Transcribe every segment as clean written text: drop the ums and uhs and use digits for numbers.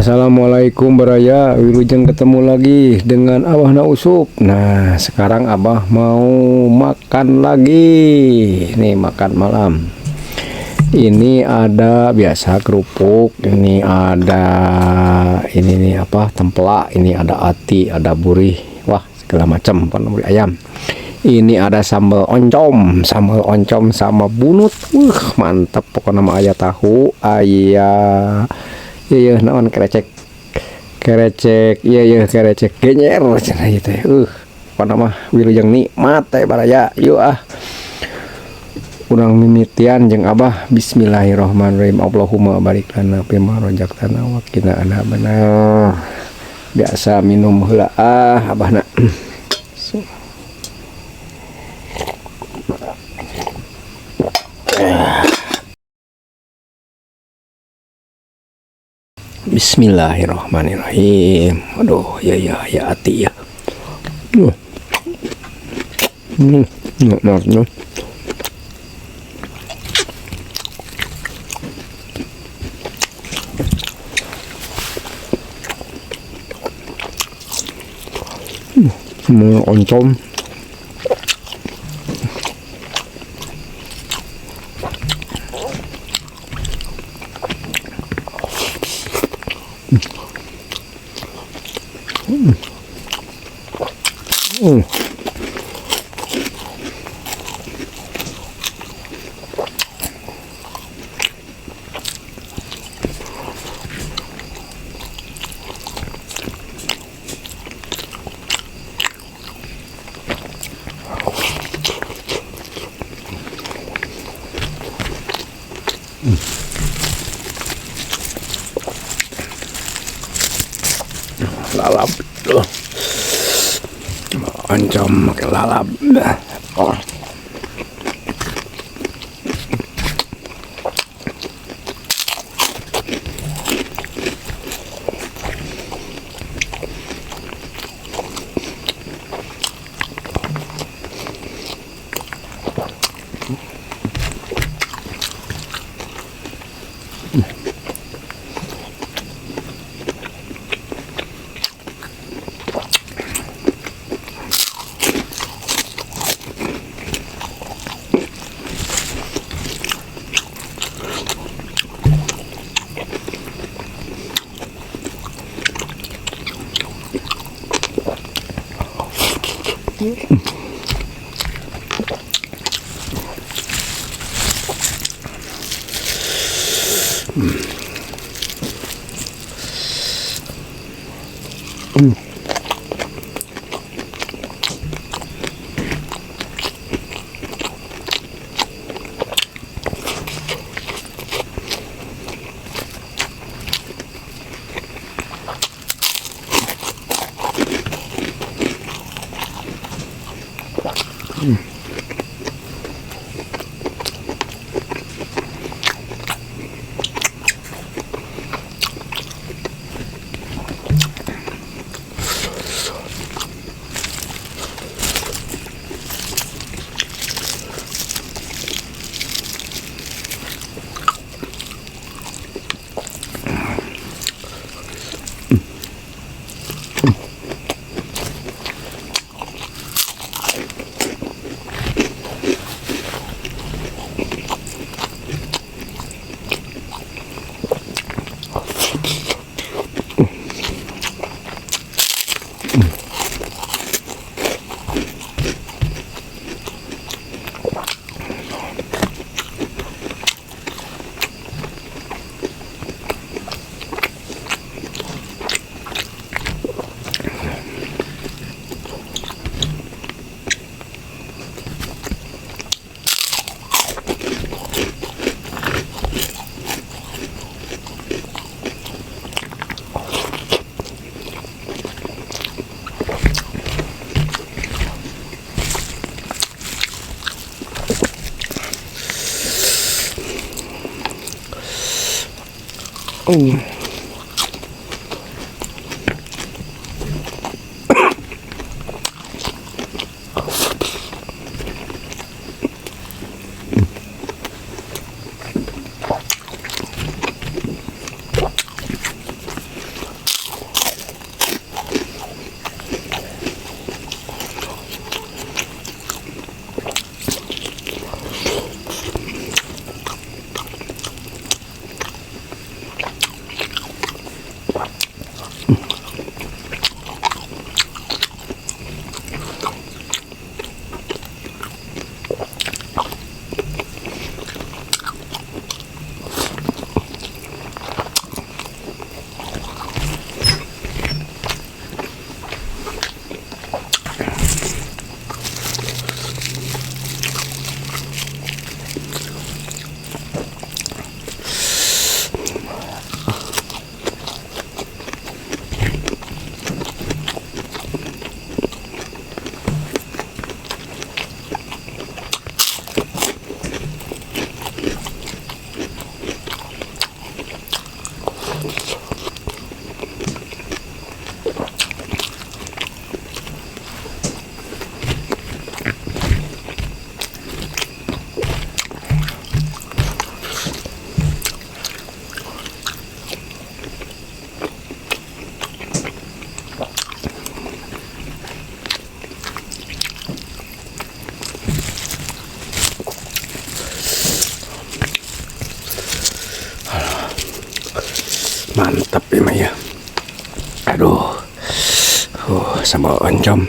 Assalamualaikum baraya, wilujeng ketemu lagi dengan Abah Na Usup. Nah, sekarang Abah mau makan lagi. Nih, makan malam. Ini ada biasa kerupuk, ini ada ini nih apa, templak, ini ada ati, ada burih, wah segala macam, apa namanya, ayam. Ini ada sambal oncom sama bunut. Mantap pokoknya mah, aya tahu, aya iya naon, kerecek kerecek, iya iya kerecek genyer cenah ieu teh. Pokona mah wilujeng nikmat teh baraya. Yuk ah, urang mimitian jeung Abah. Bismillahirrahmanirrahim. Allahumma barik lana fima razaqtana wa qina adzabannar. Biasa minum heula ah Abahna. Bismillahirrahmanirrahim. Aduh, ya ya ya ati ya. Nah, nah. Oncom. Lalap tuh. Oncom pakai lalap. Oh. Mantap ini ya. Aduh. Sambal oncom.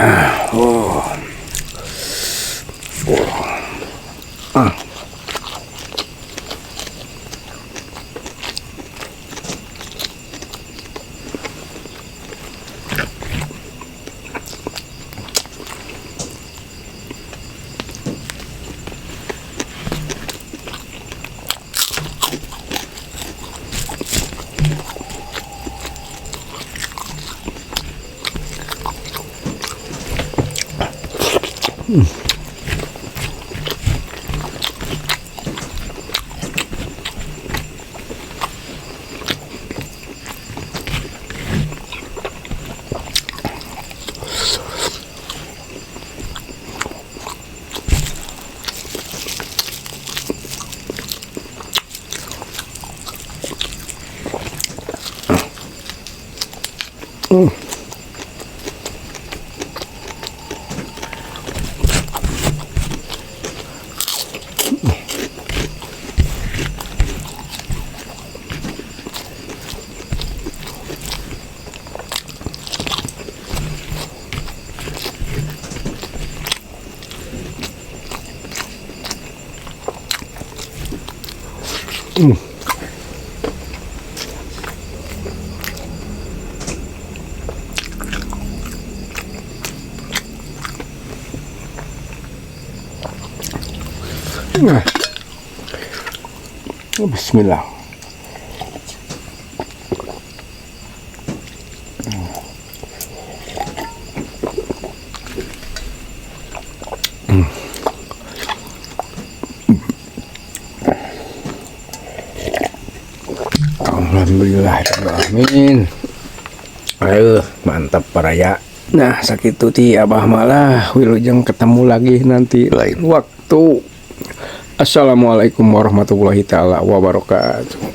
Oh. Oh. Ah. Nah. Bismillah. Alhamdulillah, amin. Ayo, mantap, baraya. Nah, sakitu ti Abah malah, wilujeng ketemu lagi nanti lain waktu. Assalamualaikum warahmatullahi taala wabarakatuh.